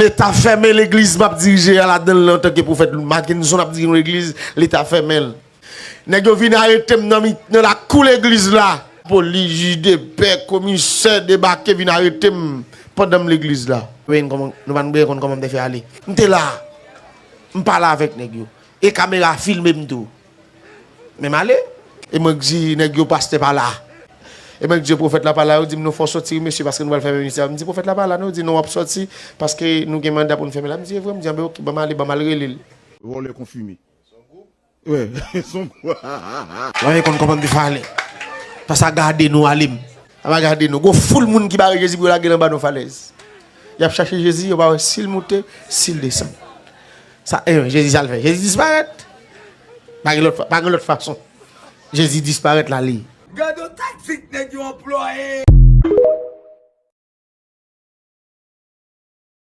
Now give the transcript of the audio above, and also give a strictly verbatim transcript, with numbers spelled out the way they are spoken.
Leta fèmen legliz m ap dirije a ladan l antanke pwofèt Mackenson ap dirije yon legliz, Leta fèmen l. Nèg yo vin arete m nan mi, nan lakou legliz la. Polis, jidepè, komisè debake vin arete m pandan m legliz la. Nou pa n konn kòman m te fè ale. M te la. M pale avèk nèg yo. E kamera filme m tou. Men m ale. E mwen k di nèg yo pastè pa la. E mwen k di yo pwofèt la pa la, yo di m nou fò soti wi mesye paske nou pral fèmen ministè a. M di pwofèt la pa la non, yo di non w ap soti paske nou gen manda pou n fèmen la. M di e vre, m di anben oke, ban m ale, ban m al rele l. Vòlè konfime. Wè, son gwa. Wè, konn kòman m te fè ale. Sa sa gade nou ale m. Sa pa gade nou. Gon foul moun ki bare Jezi pou yo lage l anba yon falèz. Y ap chache Jezi, yo pa wè si l moute, si l desann. Sa, e, Jezi sa l fè. Jezi disparèt. Pa gen lòt, pa gen lòt fason. Jezi disparèt l ale. Gade yon taktik nèg yo anplwaye.